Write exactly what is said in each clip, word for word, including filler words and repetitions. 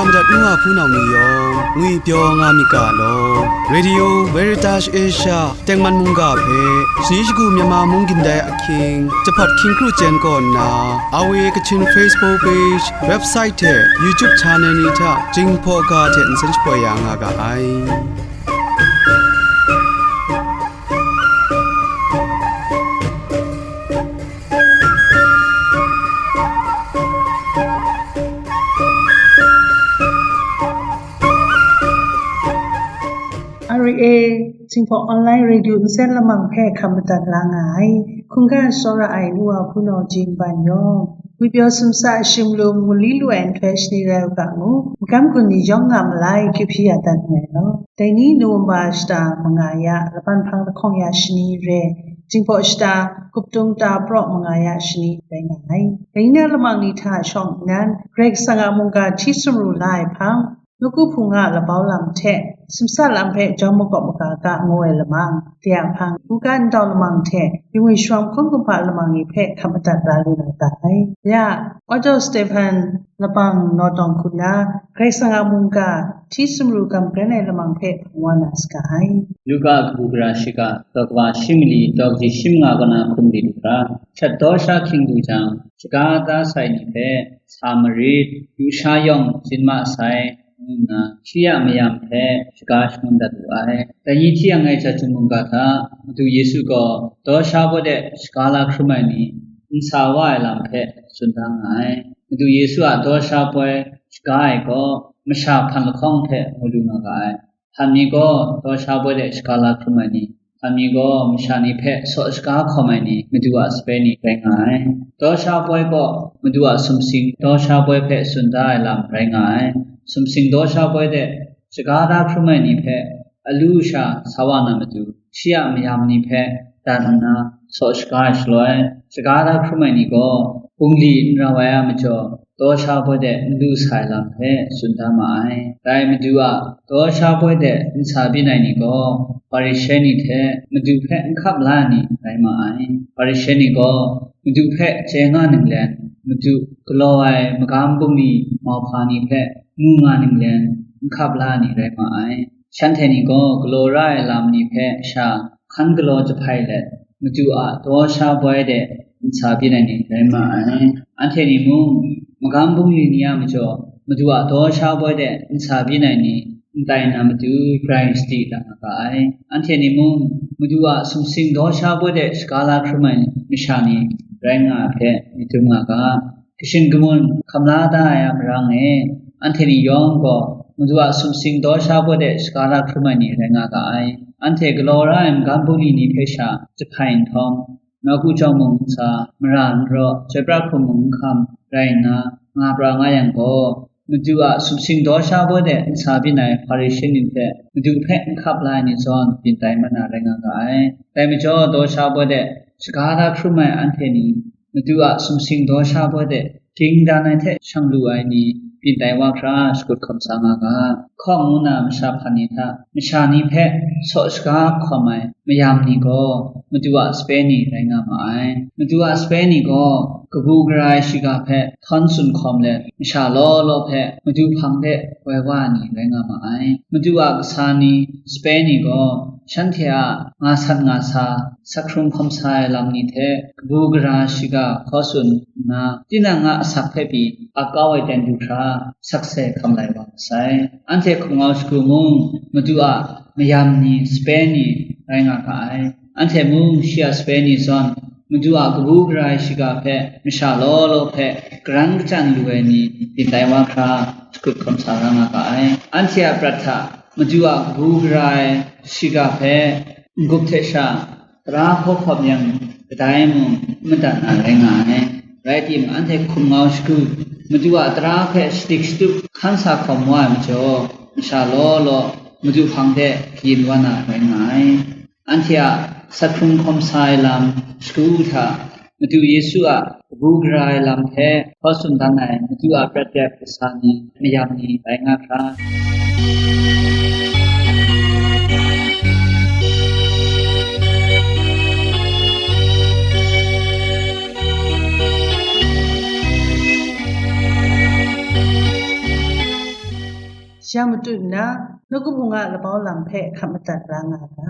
Madat nu wa hpunau ni yawng ngwipyaw nga myit ga law. Radio Veritas Asia tengman mungga hpe shani shagu Myanmar mung gindai ahkying, jahpawt hkying kru chyen kaw nna, R V A Kachin Facebook page, website hte YouTube channel ni hta Jinghpaw ga hte nsen shapoi ya nga ga ai. R V A Jinghpaw Online Radio nsen lamang hpe hkam madat la nga ai, hkungga tsawra ai nu wa hpunau Jin Ban yawng, ngwipyaw sumsa shim lum, mali lu ai nhtoi shani rai u ga ngu, magam gun ni yawng nga malai, kyu hpyi ya dat nngai law. Dai ni November shata manga ya, laban hpang lahkawng ya shani re, Jinghpaw shata, Kuptung ta praw manga ya shani rai nga ai. Dai ni na lamang ni hta shawng nnan, Karai Kasang a mungga hti sumru la ai hpang, nawku hpung a labau lam hte, sumsa lam hpe jawm makawp maga ga ngu ai lamang, de a hpang, u ga ndau lamang hte, yungwi sharawng hkawng kumhpa lamang ni hpe hkam madat la lu na ga ai. Ya, Otto Stephen, Labang Naw Tawng Hku Na, Karai Kasang a mungga, hti sumru gam karen ai lamang hpe hpang wa na saga ai. Luka kabu gara shiga, daw kaba shi mali, daw kaji shi manga kaw na hkum di lu hkra, shat daw sha hkying du jang, shaga da sai ni hpe, sa marit, lusha yawng jin ma sai, ngu nna, shi a mayam hpe shaga shangun dat wu ai. Dai ni hti yang ai jahtum mungga hta, Madu Yesu gaw, daw sha baw de shaga la hkrum ai ni, nsa wa ai lam hpe tsun da nga ai. Madu Yesu a daw sha poi shaga ai gaw masha hpan lahkawng hpe mu lu nga ga ai. Hpan mi gaw daw sha poi de shaga la hkrum ai ni, hpan mi gaw masha ni hpe saw shaga hkawm ai ni, Madu a sape ni rai nga ai. Daw sha poi gaw Madu a sumsing daw sha poi hpe tsun da ai lam rai nga ai. Sumsing daw sha poi de shaga da hkrum ai ni hpe alu sha sa wa na matu, shi a mayam ni hpe dan nna saw shaga ai shaloi, shaga da hkrum ai ni gaw, bungli n rau ai a majaw, daw sha poi de n lu sa ai lam hpe tsun da ma ai. Dai Madu a daw sha poi de nsa byin ai ni gaw, Hparishe ni hte Madu hpe n hkap la ai ni rai ma ai. Hparishe ni gaw, Madu hpe chye nga ninglen, Madu galaw ai magam bungli mauhpa ni hpe mu nga ninglen, n hkap la ai ni rai ma ai. Shanhte ni gaw galaw ra ai lam ni hpe sha hkan galaw jahpai let, Madu a daw sha boi de nsa byin ai ni rai ma ai. Anhte ni mung, magam bungli ni a majaw, Madu a daw sha boi de nsa byin ai ni n tai na matu, grai sadi da nga ga ai. Anhte ni mung, Madu a sumsing daw sha boi de shaga la hkrum ai masha ni rai nga ai hpe myit dum nga ga. Kashin kamun hkam la da ai a marang e, anhte ni yawng gaw Madu a sumsing daw sha baw de shaga la hkrum ai ni rai nga ga ai. Anhte galaw ra ai magam bungli ni hpe sha jahpai nhtawm, nawku chyawm mung n sa, mara n raw, chyoi pra hkum mung n hkam rai nna, nga pra nga yang gaw, Madu a sumsing daw sha baw de nsa byin ai Hparishe ni hte Madu hpe n hkap la ai ni zawn byin tai mat na rai nga ga ai. Dai majaw, daw sha baw de shaga la hkrum ai anhte ni, Madu a sumsing daw sha baw de, ging dan ai hte shang lu ai ni, byin tai wa hkra shakut hkawm sa nga ga. Hkawng ngu na masha hpan ni hta, masha ni hpe saw shaga hkawm ai mayam ni gaw, Madu a sape ni rai nga ma ai. Madu a sape ni gaw, kabu gara ai shiga hpe htawn tsun hkawm let, masha law law hpe Madu hpang de woi wa ai ni rai nga ma ai. Madu a kasa ni, sape ni gaw, shanhte a nga sat nga sa, sak hkrung hkawm sa ai lam ni hte kabu gara shiga hkaw tsun nna, tinang a asak hpe pyi ap kau ai ten du hkra, sakse hkam lai wa masai. Anhte hkum ngau shagu mung, Madu a mayam ni, sape ni rai nga ga ai. Anhte mung shi a sape ni zawn, Madu a kabu gara ai shiga hpe masha law law hpe karan kachyan lu ai ni, byin tai wa hkra, shakut hkawm sa ra nga ga ai. Anhte a prat hta, Madu a kabu gara ai shiga hpe n-gup hte sha tara hkaw hkawm yang, kadai mung n madat na rai nga ai. Rai timung, anhte hkum ngau shagu, Madu a tara hpe shadik shatup hkan sa hkawm wa ai majaw, masha law law Madu hpang de kayin wa na rai nga ai. Anhte a sak hkrung hkawm sa ai lam shagu hta, Madu Yesu a kabu gara ai lam hpe hkaw tsun dan ai Madu a prat dep kasa ni, mayam ni rai nga hkra, Ya matut nna, nawku Hpung a labau lam hpe hkap madat ra nga ga.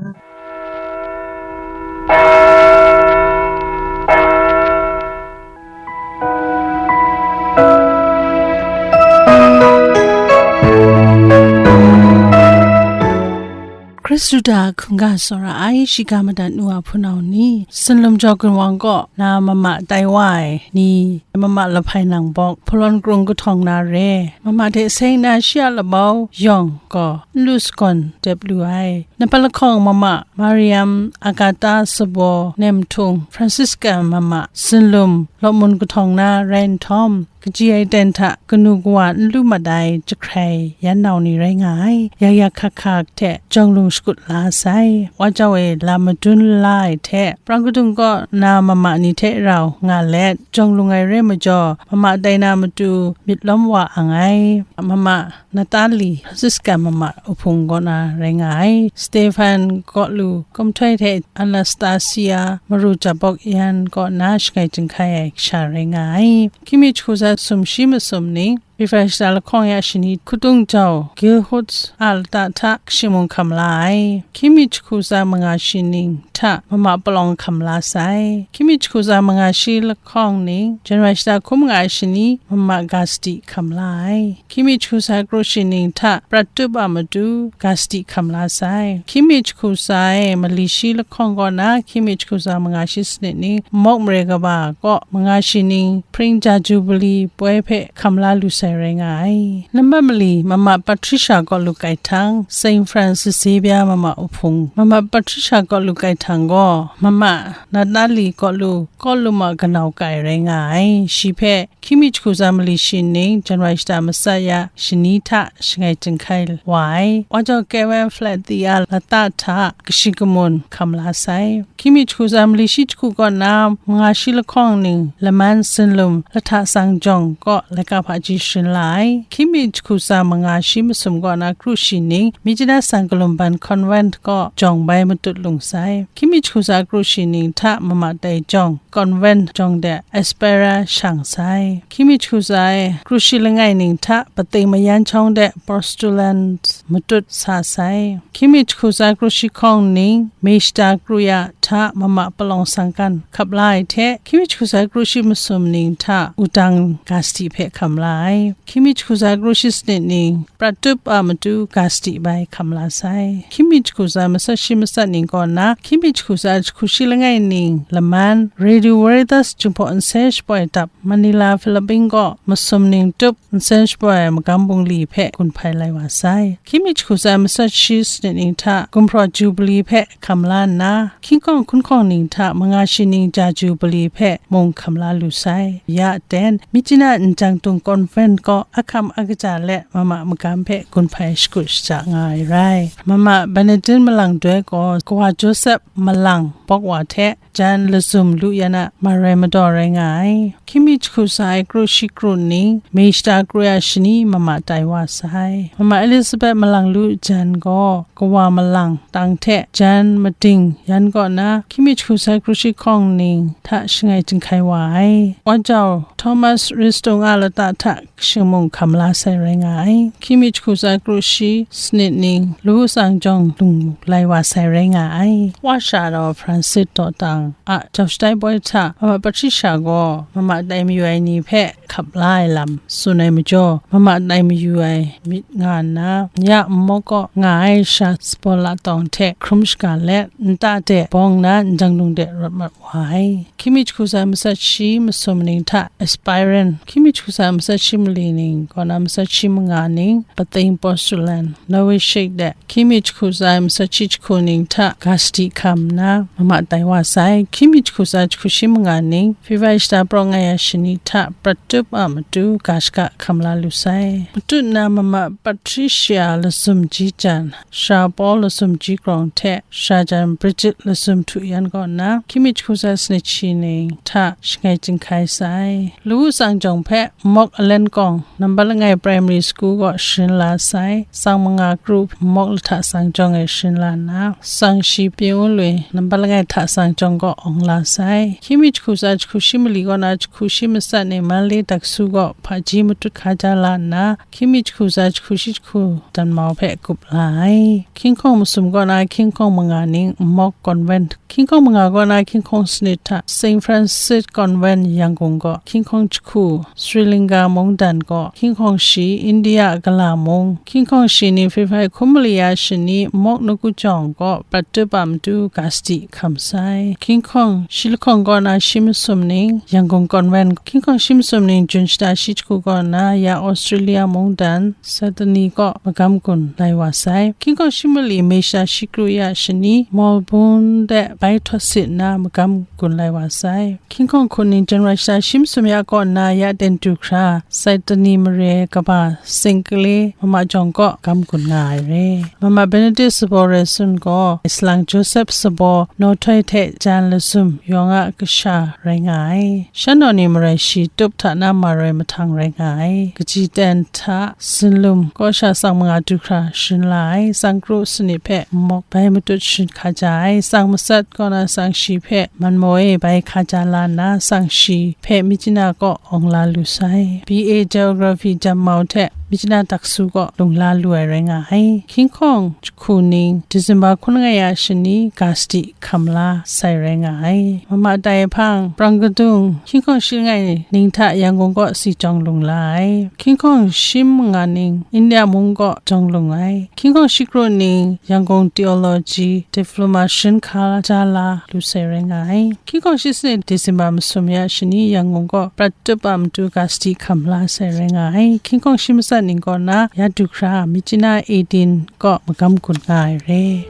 Hkristu hta hkungga tsawra ai shiga madat nu a hpunau ni, Sinlum Jaw Gun Wang kaw na mama tai wa ai ni, mama lahpai nang bawk, Hpalawn Krung kahtawng na re, mama hte seng na shi a labau yawng gaw n lu sagawn dep lu ai. Napa lahkawng mama Mariam Agata Sabo Nem Htung, Franciscan mama Sinlum Lawmun kahtawng na rai nhtawm, kaji ai ten hta kanu kawa n lu mat ai jahkrai yan nau ni rai nga ai, yak yak hkak hkak hte jawng lung shakut la sai. Wa jau e lam madun la ai hte, prang kadung kaw na mama ni hte rau nga let, jawng lung ai re majaw, mama tai na matu myit lawm wa ang ai. Mama Natali, Franciscan mama Uhpung kaw na rai nga ai. Stefan kaw lu kumhtoi hte Anastasia maru jabawk yan kaw na shangai jinghkai ai kasha rai nga ai. Hkying mi jahku tsa sum shi masum ni, Bethesda lahkawng ya shani hkutung jau Gilhut a lata hta kashimung hkam la ai. Hkying mi jahku tsa manga shi ning hta mama palawng hkam la sai. Hkying mi jahku tsa manga shi lahkawng ning, Janwai shata hkun manga ai shani mama Gasti hkam la ai. Hkying mi jahku tsa kru shi ning hta prat tup a matu Gasti hkam la sai. Hkying mi jahku tsa e mali shi lahkawng kaw na, hkying mi jahku tsa manga shi sanit ning, mawk mare kaba kaw manga shi ning, Hpring ja Jubili poi hpe hkam la lu sai rai nga ai. Nambat mali, mama Patricia kaw lu kai htang, Saint Francis Xavier mama Uhpung, mama Patricia kaw lu kai htang gaw, mama Natali kaw lu, kaw lu ma kanau kai rai nga ai. Shi hpe, hkying mi jahku tsa mali shi ning, Janwai shata matsat ya shani hta shangai jinghkai wa ai. Wa jau Kevin Flat Thea lata hta kashi kamun hkam la sai. Hkying mi jahku tsa mali shi jahku kaw na, manga shi lahkawng ning, laman Sinlum lahta sang jawng kaw laika hpaji sharin la ai. Hkying mi jahku tsa manga shi masum kaw na kru shi ning, Myitkyina Sang Kalumban Convent kaw jawng bai matut lung sai. Hkying mi jahku tsa kru shi ning hta mama tai jawng, Convent jawng de Aspera shang sai. Hkying mi jahku tsa e kru shi langai ning hta pating mayan jawng de Postulant matut sa sai. Hkying mi jahku tsa kru shi hkawng ning, Meshta kru ya hta mama palawng sangkan hkap la ai hte, hkying mi jahku tsa kru shi masum ning hta wudang Gasti hpe hkam la ai. Hkying mi jahku tsa kru shi sanit ning, prat tup a matu Gasti bai hkam la sai. Hkying mi jahku tsa matsat shi matsat ning kaw na, hkying mi jahku tsa jahku shi langai ning, laman Radio Veritas Jinghpaw Nsen Shapoi dap Manila, Philippine kaw masum ning tup nsen shapoi ai magam bungli hpe gun hpai lai wa sai. Hkying mi jahku tsa matsat shi sanit ning hta gumhpraw Jubili hpe hkam la nna, hkying hkawng hkun hkawng ning hta manga shi ning ja Jubili hpe mung hkam la lu sai. Ya ten, Myitkyina Njang Tung Convent kaw ahkam akaja let mama magam hpe gun hpai shakut shaja nga ai rai. Mama Benedictine malang doi gaw kawa Joseph malang bawk wa hte, jan lazum lu yan a marai madaw rai nga ai. Hkying mi jahku tsa ai kru shi kru ning, Meshta kru ya shani mama tai wa sai. Mama Elizabeth malang lu jan gaw, kawa malang tang hte jan mading yan kaw na, hkying mi jahku tsa ai kru shi hkawng ning hta shangai jinghkai wa ai. Wa jau Thomas Ristung a lata hta kashimung hkam la sai rai nga ai. Hkying mi jahku tsa kru shi sanit ning, lawu tsang jawng lung lai wa sai rai nga ai. Wa sha daw Francis dawtang a jau shatai poi hta, mama Patricia gaw mama tai mayu ai ni hpe hkap la ai lam tsun ai majaw, mama tai mayu ai myit nga nna, ya nmawk kaw nga ai sha sapaw latawng hte hkrum shaga let, nta de bawng na njang nung de rawt mat wa ai. Hkying mi jahku tsa matsat shi masum ning hta Aspirin, hkying mi jahku tsa matsat shi mali ning, kaw na matsat shi manga ning, pating Postulant, Novi Shake de, hkying mi jahku tsa matsat shi jahku ning hta Gasti hkam nna, mama tai wa sai. Hkying mi jahku tsa jahku shi manga ning, Fiva shata praw nga ya shani hta prat tup a matu ga shaga hkam la lu sai. Matut na mama Patricia lazum ji jan, Sha Paul lazum ji grawng hte, sha jan Bridget lazum htu yan kaw nna, hkying mi jahku tsa sanit shi ning hta shangai jinghkai sai. Lawu tsang jawng hpe Mawk Alen Kawng, nambat langai Primary School kaw sharin la sai. Tsang manga kru Mawk lahta tsang jawng e sharin la nna, tsang shi Pyin Wu Lwi, nambat langai ai hta sang jawng gaw awng la sai. Hkying mi jahku tsa jahku shi mali kaw na jahku shi matsat ni Manle Daksu gaw hpaji matut hkaja la nna, hkying mi jahku tsa jahku shi jahku dan mau hpe gup la ai. Hkying hkawng masum kaw na hkying hkawng manga ning Mawk Convent, hkying hkawng manga kaw na hkying hkawng sanit hta Saint Francis Convent Yangon gaw, hkying hkawng jahku Sri Lanka mungdan gaw, hkying hkawng shi India kala mung, hkying hkawng shi ni February hkum mali ya shani Mawk Nakujawng gaw prat tup a matu ga sadi hkam sai. Hkying hkawng shi lahkawng kaw na shi masum ning Yangon Convent, hkying hkawng shi masum ning Jun shata shi jahku kaw na ya Australia mungdan Sydney kaw magam gun lai wa sai. Hkying hkawng shi mali May shata shi kru ya shani Melbourne de bai htawt sit nna magam gun lai wa sai. Hkying hkawng hku ning January shata shi masum ya kaw nna ya ten du hkra, Sydney mare kaba Singkale mama jawng kaw gam gun nga ai re. Mama Benedict sabaw rai sun gaw, Islang Joseph sabaw nawhtoi hte jan lazum yawng a kasha rai nga ai. Shan naw ni marai shi tup hta na maroi mahtang rai nga ai. Kaji ten hta Sinlum kaw sha tsang manga du hkra sharin la ai. Tsang kru sanit hpe mawk bai matut sharin hkaja ai. Tsang matsat kaw na tsang shi hpe man maw e bai hkaja la nna, tsang shi hpe Myitkyina kaw awng la lu sai. B A Geography jam mau hte Myitkyina Daksu kaw lung la lu ai rai nga ai. Hkying hkawng jahku ning December hkun langai ya shani ga sadi hkam la sai rai nga ai. Mama tai hpang, prang kadung, hkying hkawng shi langai ning hta Yangon kaw si jawng lung la ai. Hkying hkawng shi manga ning India mung kaw jawng lung ai. Hkying hkawng shi kru ning Yangon Theology Diploma sharin hkaja la lu sai rai nga ai. Hkying hkawng shi sanit December masum ya shani Yangon kaw prat tup a matu ga sadi hkam la sai rai nga ai. Hkying hkawng shi matsat ning kaw na ya du hkra Myitkyina eighteen kaw magam gun nga ai re.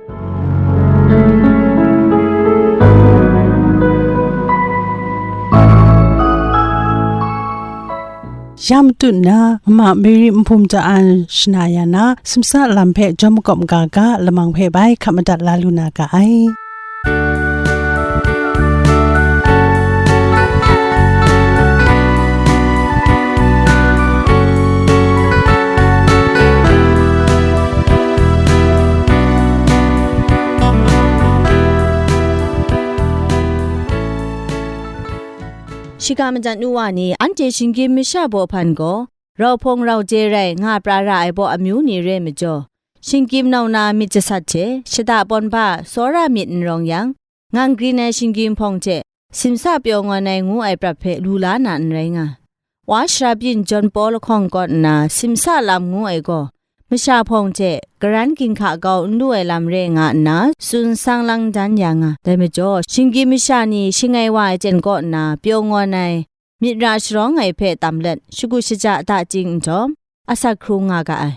Ya matut nna, Mama Mary Nhpum Ja An shana ya na, simsa lam hpe jawm makawp maga ga, lamang hpe bai hkap madat la lu na ga ai. Shiga majan nu wa ni, anhte shinggyim masha baw hpan gaw, rau hpawng rau je rai nga pra ra ai baw amyu ni re majaw, shinggyim nau na myit jasat hte shada pawn ba tsawra myit n rawng yang, ngang grin ai shinggyim hpawng hte simsa pyaw ngawn ai ngu ai prat hpe lu la na n rai nga. Wa Sharap yin John Paul lahkawng kaw nna simsa lam ngu ai gaw, masha hpawng hte karan ginhka kau n lu ai lam re nga nna, tsun sang lang dan ya nga. Dai majaw, shinggyim masha ni shangai wa ai jen kaw nna pyaw ngawn ai, myit ra sharawng ai hpe tam let, shagu shaja da chying nhtawm, asak hkrung nga ga ai.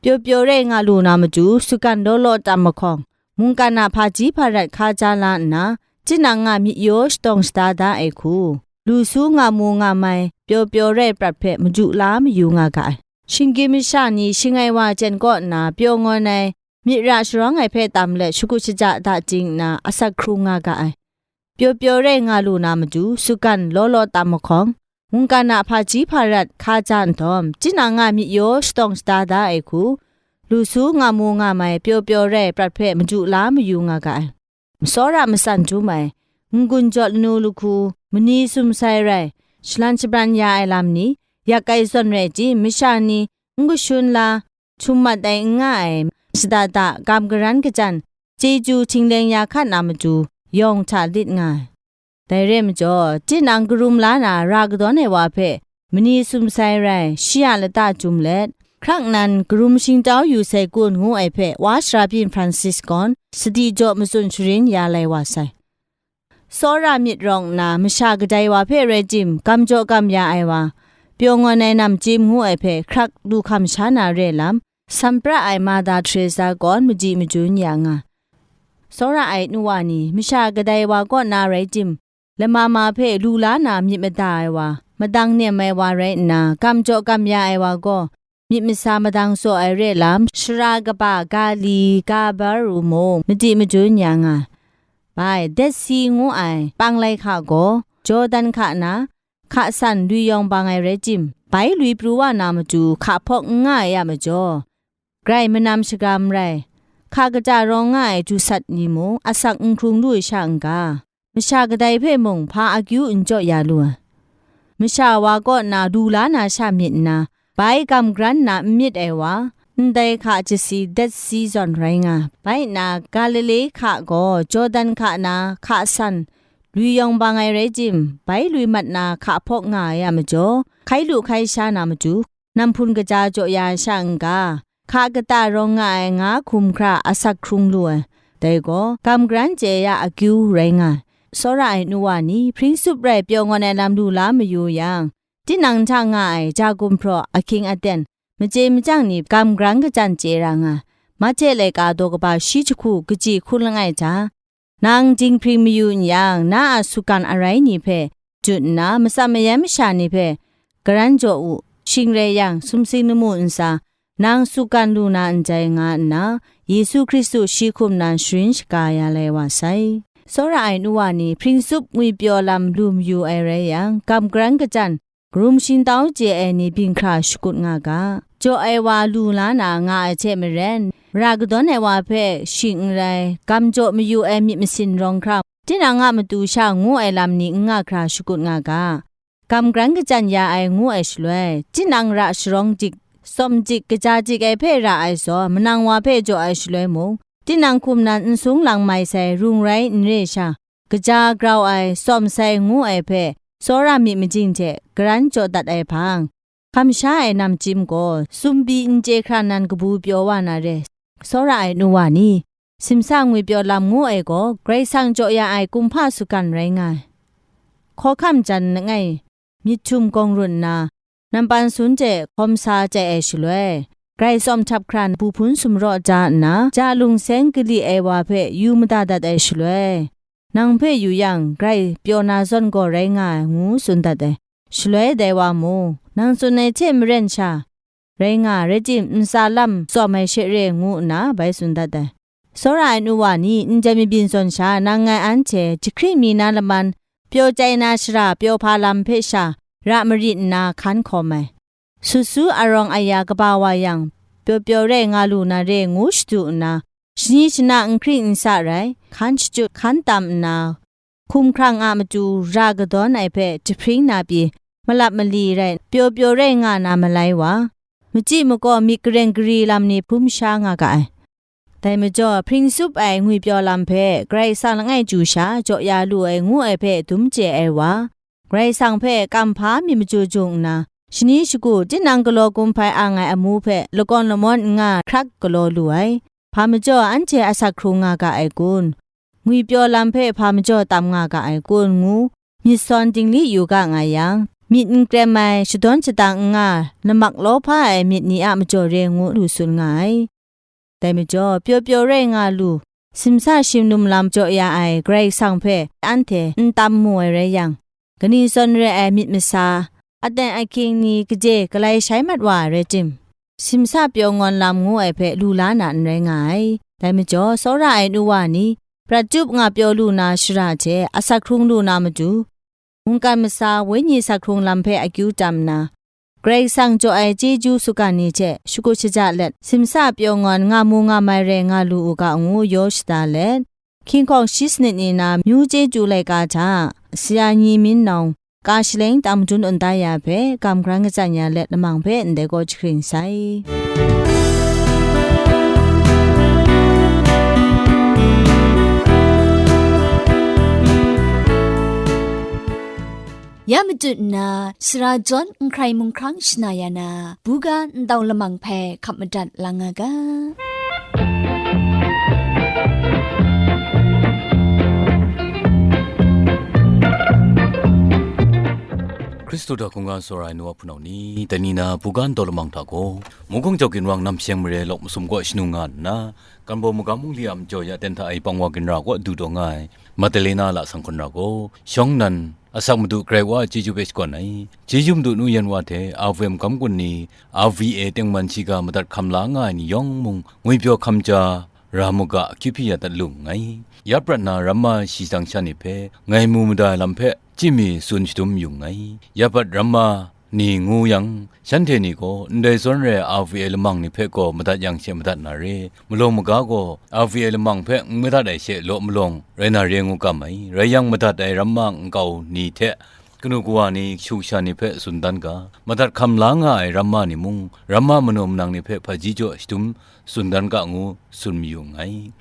Pyaw pyaw rai nga lu na matu, sugan law law tam mahkawng, mungkan a hpaji hparat hkaja la nna, tinang a myit yaw shatawng shada da ai hku, lu su nga mu nga mai, pyaw pyaw rai prat hpe madu la mayu nga ga ai. Shinggyim masha ni shangai wa jen kaw nna pyaw ngawn ai, myit ra sharawng ai hpe tam let shagu shaja da chying nna asak hkrung nga ga ai. Pyaw pyaw rai nga lu na matu, sugan law law tam mahkawng, mungkan a hpaji hparat hkaja nhtawm, tinang a myit yaw shatawng shada da ai hku, lu su nga mu nga mai, pyaw pyaw rai prat hpe madu la mayu nga ga ai. Matsawra matsan dum ai, n-gun jaw lanu lahku, mani sumsai rai, shalan shabran ya ai lam ni, yak ai zawn rai tim, masha ni n kashun la, htum mat ai n nga ai, shada da, kam karan kajan, chyeju htingleng ya hkat na matu, yawng hta lit nga ai. Dai re majaw, tinang karum la na ra kadawn ai wa hpe mani sumsai rai, shi a lata jum let, hkrak nan karum shingtau yu sai kun ngu ai hpe, Wa Sharap yin Francis gawn sadi jaw matsun sharin ya lai wa sai. Tsawra myit rawng nna masha kadai wa hpe rai tim, gam jaw gam ya ai wa, pyaw ngawn ai namchyim ngu ai hpe hkrak du hkam sha na re lam, sampra ai Mada Teresa gawn madi madun ya nga. Tsawra ai nu wa ni, masha kadai wa kaw na rai tim, lama ma hpe lu la na myit mada ai wa, madang nem ai wa rai nna, gam jaw gam ya ai wa gaw, myit masa madang tsaw ai re lam, sara kaba ga li ga bar u mung, madi madun ya nga. Bai, Dead Sea ngu ai panglai hka gaw, Jordan hka na, hka san lui yawng bang ai rai tim, bai lui pru wa na matu hka hpawk n nga ai a majaw, grai manam shagam rai, hka kata rawng nga ai du sat ni mung asak n hkrung lu ai sha n ga, masha kadai hpe mung hpa akyu n jaw ya lu ai. Masha wa kaw na du la na sha myit nna, bai gam gran nna n myit ai wa, ndai hka jasi dat si zawn rai nga, bai nna Galile hka gaw Jordan hka na hka san, lui yawng bang ai rai tim, bai lui mat na hka hpawk nga ai a majaw, hkai lu hkai sha na matu, nam hpun kaja jaw ya ai sha n ga, hka kata rawng nga ai nga hkum hkra asak hkrung lu ai. Dai gaw, gam garan chye ya akyu rai nga ai. Tsawra ai nu wa ni, hpring tsup rai pyaw ngawn ai lam lu la mayu yang, tinang hta nga ai ja gumhpraw ahkying aten, machye machyang ni gam garan kajan chye ra nga ai. Mahte laika daw kaba shi jahku kaji hkun langai hta, nang dinghpring mayu n yang, na a sugan arai ni hpe jut nna, matsam mayan masha ni hpe garan jaw u, shing rai yang, sumsing lamu ntsa, nang sugan lu na ndai nga nna, Yesu Hkristu shi hkum nan sharin shaga ya lai wa sai. Tsawra ai nu wa ni hpring tsup ngwipyaw lam lu mayu ai rai yang, gam garan kajan, karum shingtau chye ai ni byin hkra shakut nga ga. Jaw ai wa lu la na nga ai hte maren, mara kadawn ai wa hpe shing n rai, gam jaw mayu ai myit masin rawng hkra, tinang a matu sha ngu ai lam ni n nga hkra shakut nga ga. Gam garan kajan ya ai ngu ai shaloi, tinang ra sharawng dik, tsawm dik, kaja dik ai hpe ra ai zawn, manang wa hpe jaw ai shaloi mung, tinang hkum nan n sung lang mai sai rung rai n re sha, kaja grau ai, tsawm sai ngu ai hpe, tsawra myit majing hte garan jaw dat ai hpang, hkam sha ai namchyim gaw, sumbi n chye hkra nan kabu pyaw wa na re. Tsawra ai nu wa ni, simsa ngwipyaw lam ngu ai gaw, Karai Kasang jaw ya ai kumhpa sugan rai nga ai. Hkawhkam jan langai, myit htum gawng run nna, nampan sun hte hkawm sa chye ai shaloi, grai tsawm htap hkran bu hpun sumraw ja nna, ja lung seng kali ai wa hpe yu mada dat ai shaloi, nang hpe yu yang, grai pyaw na zawn gaw rai nga ai, ngu tsun dat ai. Shaloi dai wa mung, nang tsun ai hte maren sha, rai nga, rai tim, ntsa lam tsawm ai she re, ngu nna bai tsun dat ai. Tsawra ai nu wa ni, ndai mabyin zawn sha nang ngai anhte jahkring mi na laman, pyaw chyai na shara pyaw hpa lam hpe sha ra marit nna hkan hkawm ai. Sut su arawng aya kaba wa yang, pyaw pyaw rai nga lu na re ngu shadu nna, shani shana n hkring n sa rai, hkan shachyut hkan tam nna, hkum hkrang a matu ra kadawn ai hpe jahpring na pyi, malap mali rai, pyaw pyaw rai nga na malai wa, machyi makaw myit gareng gari lam ni hprum sha nga ga ai. Dai majaw, hpring tsup ai ngwipyaw lam hpe Karai Kasang langai chyu sha jaw ya lu ai ngu ai hpe dum chye ai wa, Karai Kasang hpe kamhpa myit machyu jung nna, shani shagu tinang galaw gun hpai ang ai amu hpe lakawn lamawn n nga hkrak galaw lu ai. Hpa majaw anhte asak hkrung nga ga ai kun? Ngwipyaw lam hpe hpa majaw tam nga ga ai kun? Ngu myit sawn dingli yu ga nga yang, myit n krem ai, shadawn shadang n nga, lamak lawhpa ai myit ni a majaw re ngu lu tsun nga ai. Dai majaw, pyaw pyaw rai nga lu, simsa shingnum lam jaw ya ai Karai Kasang hpe anhte n tam mu ai rai yang, kaning zawn re ai myit masa, aten ahkying ni gade galai shai mat wa ai rai tim, simsa pyaw ngawn lam ngu ai hpe lu la na n rai nga ai. Dai majaw, tsawra ai nu wa ni, prat chyup nga pyaw lu na shara hte asak hkrung lu na matu, mungkan masa wenyi asak hkrung lam hpe akyu tam nna, Karai Kasang jaw ai chyeju sugan ni hte shakut shaja let, simsa pyaw ngawn nga mu nga mai rai nga lu u ga ngu yaw shada let, hkying hkawng shi sanit ni na myu chyeju laika hta, Sara Nyi Min Nawng, ka shaleng tam madun un da ya hpe, gam hkaran katsan ya let, lamang hpe ndai gaw jahkring sai. Ya matut nna, sara jawn n hkrai mung hkrang shana ya na, buga ntau lamang hpe hkap madat lang nga ga. Hkristu hta hkungga tsawra ai nu a hpunau ni, dai ni na buga ntau lamang hta gaw, Mungkung jau ginwang nam sheng mare lawk masum kaw shanu nga nna, Kanbaw magam mungli a majaw ya ten hta e pang wa ginra kaw du taw nga ai, Madalena lasang hkunra gaw, shawng nnan, asak Madu Karai Wa a chyeju hpe shakawn ai, chyeju Madu nu yan wa hte, a vm gam gun ni, a V A tengman shiga madat hkam la nga ai ni yawng mung, ngwipyaw hkam ja, ra mu ga, akyu hpyi ya dat lu nngai. Ya prat na ramma shi tsang sha ni hpe, ngai mu mada ai lam hpe, chyi mi tsun shadum yu nngai. Ya bat ramma, ni ngu yang, shanhte ni gaw ndai zawn re ai R V A lamang ni hpe gaw madat yang she madat na re, malawng maga gaw R V A lamang hpe n madat ai she law malawng rai na re ngu kam ai. Rai yang, madat ai ramma nkau ni hte kanu kawa ni, kashu kasha ni hpe tsun dan ga, madat hkam la nga ai ramma ni mung, ramma manaw manang ni hpe hpaji jaw shadum tsun dan ga ngu tsun mayu nngai.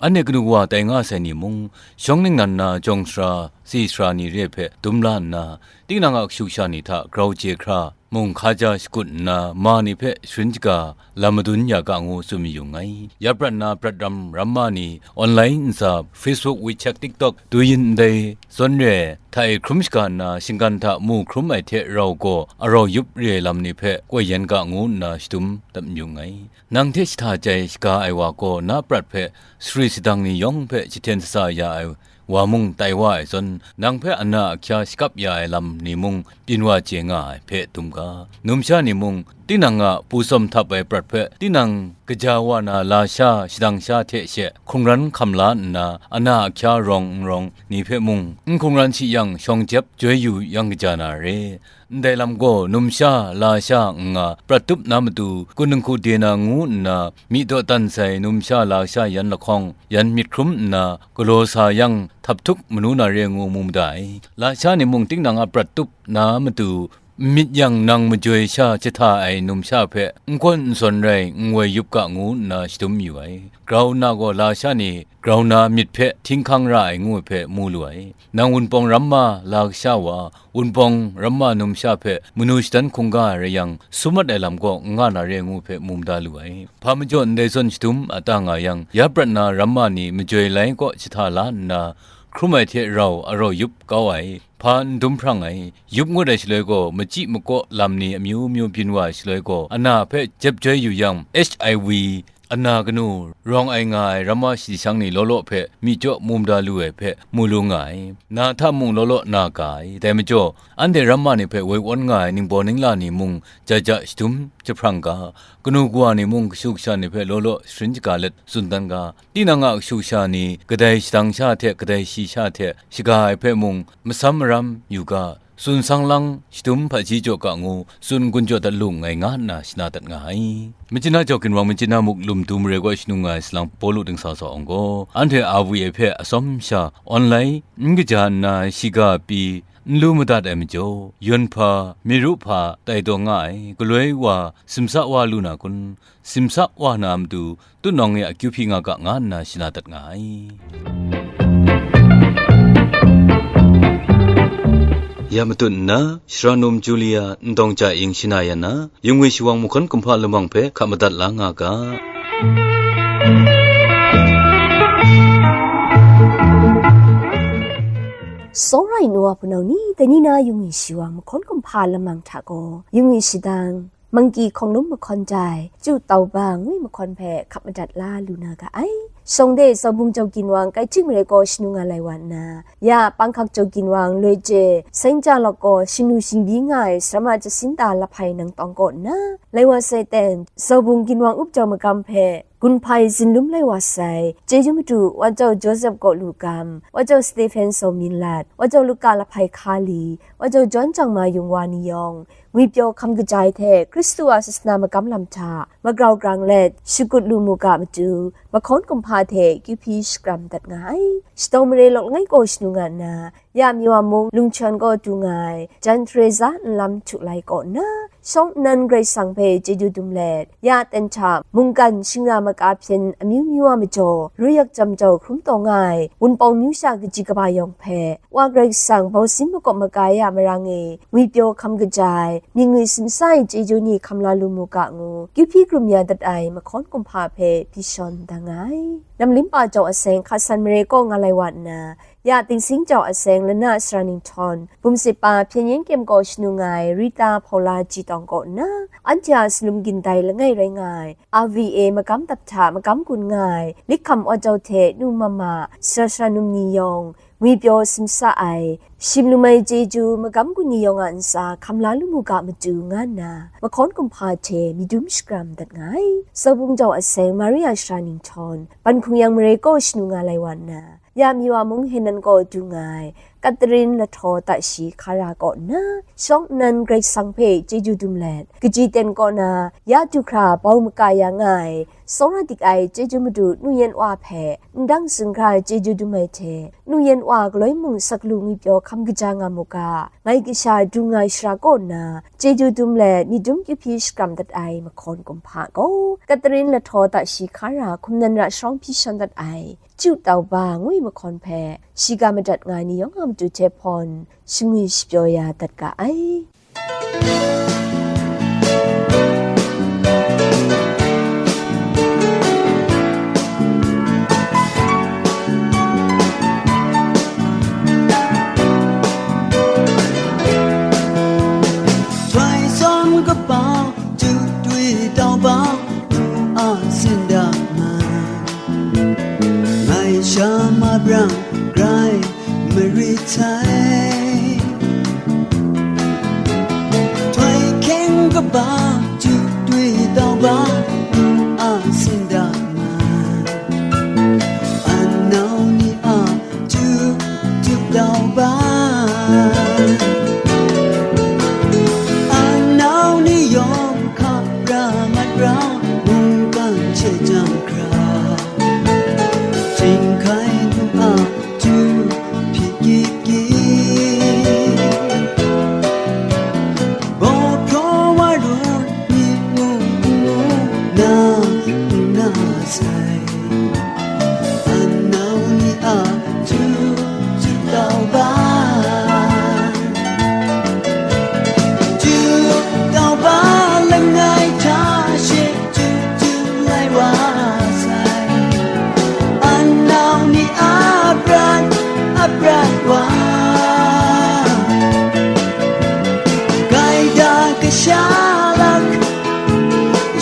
Anhte kanu kawa tai nga sai ni mung, shawng ningnan na jawng sara, tsi sara ni re hpe dum la nna, tinang a kashu kasha ni hta grau chye hkra, mung hkaja shakut nna, ma ni hpe sharin shaga lam madun ya ga ngu tsun mayu nngai. Ya prat na prat ram ramma ni, online ntsa, Facebook, WeChat, TikTok, duyin ndai zawn re ai hta e hkrum shaga nna, shinggan hta mu hkrum ai hte rau gaw arau yup re ai lam ni hpe koi yan ga ngu nna shadum dat mayu nngai. Nang hte jahta jai shaga ai wa gaw na prat hpe sari sadang ni yawng hpe jahten sasa ya ai wa mung tai wa ai zawn, nang hpe ana ahkya shakap ya ai lam ni mung byin wa chye nga ai hpe dum ga. Numsha ni mung, tinang a pu tsawm htap ai prat hpe tinang kaja wa na lasha, shadang sha hte she hkungran hkam la nna, ana ahkya rawng n rawng ni hpe mung n hkungran shi yang, shawng jep joi yu yang kaja na re. Ndai lam gaw, numsha, lasha n nga, prat tup na matu, kun dinghku de na ngu nna, myi dawdan sai numsha, lasha yan lahkawng, yan myit hkrum nna, galaw sa yang, htap htuk manu na re ngu mu mada ai. Lasha ni mung tinang a prat tup na matu, n myit yang nang majoi sha jahta ai numsha hpe n gawn n sawn rai n woi yup ga ngu nna shadum yu ai. Grau nna gaw lasha ni grau na myit hpe htinghkang ra ai ngu ai hpe mu lu ai. Nang wunpawng ramma la kasha wa, wunpawng ramma numsha hpe manu shadan hkungga ai rai yang, sum mat ai lam gaw n nga na re ngu hpe mu mada lu ai. Hpa majaw ndai zawn shadum a ta nga yang, ya prat na ramma ni majoi lai kaw jahta la nna, hkrum ai hte rau arau yup kau ai, hpa n dum hprang ai, yup ngut ai shaloi gaw machyi makaw lam ni amyu myu byin wa ai shaloi gaw, ana hpe jep joi yu yang, H I V, ana kanu rawng ai nga ai ramma shayi shang ni law law hpe myi jaw mu mada lu ai hpe mu lu nga ai. Na hta mung law law na ga ai. Dai majaw, anhte ramma ni hpe woi awn nga ai ningbaw ningla ni mung, ja ja shadum jahprang ga, kanu kawa ni mung kashu kasha ni hpe law law sharin shaga let tsun dan ga. Tinang a kashu kasha ni kadai shadang sha hte kadai shi sha hte shaga ai hpe mung masam maram yu ga, tsun sang lang shadum hpaji jaw ga ngu tsun gun jaw dat lu nngai, nga nna shana dat nga ai. Machyin a jau ginwang machyin a muk lum du mare kaw shanu nga ai salang Pawlu dingsa sa awng gaw, anhte R V A hpe atsawm sha online n kaja nna shiga pyi n lu madat ai majaw, yawn hpa, myi ru hpa tai taw nga ai, galoi wa, simsa wa lu na kun? Simsa wa na matu, tutnawng e akyu hpyi nga ga, nga nna shana dat nga ai. Ya matut nna, Shara Num Julia, Ndawng Ja Ing shana yan na, yungwi shawang mahkawn kumhpa lamang hpe hkap madat la nga ga. Sawrai nu wa hpunau ni, dai ni na yungwi shawang mahkawn kumhpa lamang hta gaw, yungwi shadang, Mangki hkawng lum mahkawn jai, Chyu Tau Ba ngwi mahkawn hpe hkap madat la lu na ga ai. Shawng de Zaubung Jau Ginwang Kaihthyik Mare kaw shanu nga lai wa nna, ya Panghkak Jau Ginwang Loi Je Seng Ja Lawk gaw shingnu shingbyi nga ai Sarama Jasinta Lahpai Nang Tawng kaw nna, lai wa sai ten, Zaubung Ginwang Up Jau Magam hpe gunhpai zinlum lai wa sai, chyeju madu Wa Jau Joseph Kaw Lu Gam, Wa Jau Stephen Saw Min Lat, Wa Jau Luka Lahpai Hka Li, Wa Jau Jawn Jang Ma Yung Wa ni yawng, ngwipyaw hkam kaja ai hte Hkristu a sasana magam lam hta magrau grang let shakut lu mu ga matu, mahkawn kumhpa hte kyu hpyi shakram dat nga ai. Shatawng mare lawk langai kaw shanu nga nna, ya Miwa mung Lungchawn kaw du nga ai Jan Teresa nlam htu lai kaw nna, shawng nnan Karai Kasang hpe chyeju dum let, ya ten hta mungkan shingra maka hpyen amyu myu a majaw, ruyak jam jau hkrum taw nga ai Wunpawng myu sha kaji kaba yawng hpe, Wa Karai Kasang bausin makawp makaya marang e ngwipyaw hkam kaja ai, myit ngwi simsa ai chyeju ni hkam la lu mu ga ngu, kyu hpyi hkrum ya dat ai mahkawn kumhpa hpe hpyi shawn da nga ai. Namlim pa jau aseng hka san mare kaw nga lai wa nna, ya Tingsing jau aseng lana sara ninghtawn, bum sit pa hpyen yen kyem kaw shanu nga ai Rita Hpaula Ji Tawng kaw nna, anhte a salum gindai langai rai nga ai, R V A magam dap hta magam gun nga ai, Likham Wa Jau hte Nu Mama, Sara Sara Num ni yawng, ngwipyaw simsa ai, shim lum ai chyeju magam gun ni yawng a ntsa hkam la lu mu ga matu nga nna, mahkawn kumhpa hte myit dum shakram dat nga ai. Zaubung jau aseng Maria Sara Ninghtawn, Ban Hkung Yang mare kaw shanu nga lai wa nna, ya Miwa mung Henan kaw du nga ai, Catherine Lahtaw Tashi Hkara kaw nna, shawng nnan Karai Kasang hpe chyeju dum let, kaji ten kaw na ya du hkra bau maka ya nga ai, tsawra dik ai chyeju madu nu yan wa hpe ndang zungra chyeju dum ai hte, nu yan wa galoi mung saklu ngwipyaw hkam kaja nga mu ga, ngai kasha dung ai shara kaw nna, chyeju dum let myit dum kyu hpyi shakram dat ai mahkawn kumhpa gaw, Catherine Lahtaw Tashi Hkara hkum nan ra sharawng hpyi shawn dat ai, Ju Tau Ba ngu ai mahkawn hpe, shiga madat nga ai ni yawng a matu hte hpawn, shangwi shapyaw ya dat ga ai. Htoi tsawm kaba, Ju Tau Ba, nu a sinda man, ngai sha ma brang grai marit sai. Htoi hkyeng kaba, Ju Tau Ba, nu a sinda man, anau ni a Ju, Ju Tau Ba. Anau ni yawng hkap ra mat ra, mungkan hte jang hkra, chyinghkai nu a Ju hpyi kyit kyit. Baw hpraw wa rut myit mung n mu na, n na sai. Anau ni a Ju, Ju Tau Ba. Ju Tau Ba langai hta she, Ju, Ju lai wa sai. Anau ni a prat, a prat wa, gaida kasha lak,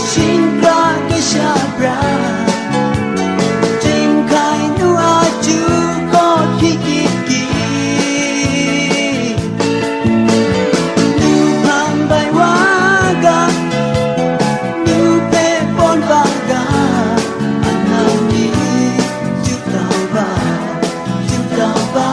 shingkra kasha bra, chyinghkai nu a Ju gaw hpyi kyit kyit. Nu hpang bai wa ga, nu hpe pawn ba ga, anau ni Ju Tau Ba, Ju Tau Ba.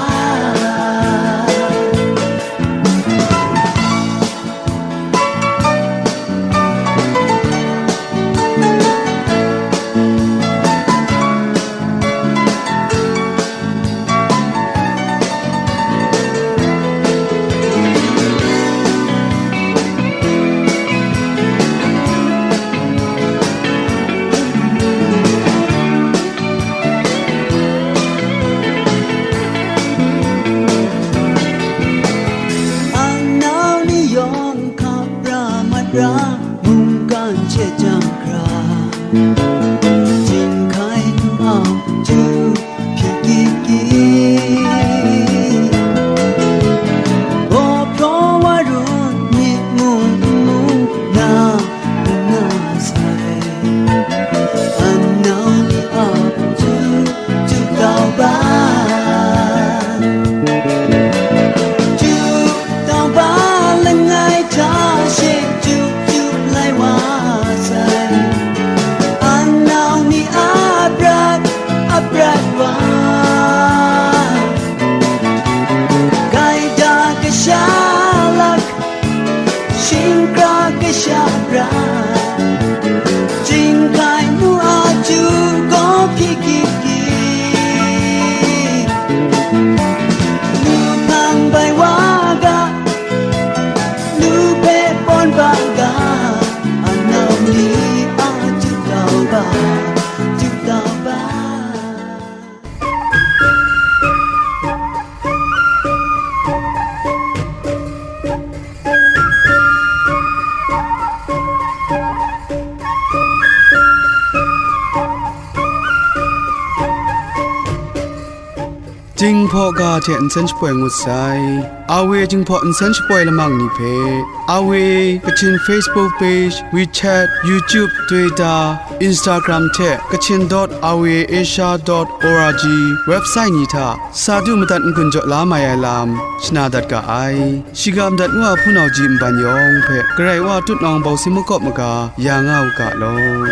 Anau ni yawng hkap ra mat ra, mungkan hte jang hkra, chyinghkai nu a Ju hpyi kyit kyit. Baw hpraw wa rut myit mung n mu na, n na sai. Anau ni a Ju, Ju Tau Ba. Ju Tau Ba langai hta she, Ju, Ju lai wa sai. Anau ni a prat, a prat wa, gaida kasha lak, shingkra kasha bra, chyinghkai nu a Ju gaw hpyi kyit kyit. Nu hpang bai wa ga, nu hpe pawn ba ga, anau ni a Ju Tau Ba, Ju Tau Ba. Jinghpaw ga hte nsen shapoi ngut sai. A W Jinghpaw nsen shapoi lamang ni hpe, A W Kachin Facebook page, WeChat, YouTube, Twitter, Instagram hte Kachin dot R V A Asia dot O R G website ni hta sa du madat n-gun jaw la mai ai lam shana dat ga ai. Shiga madat nu a hpunau ji nban yawng hpe Karai Wa tutnawng bawsing makawp maga ya nga u ga law.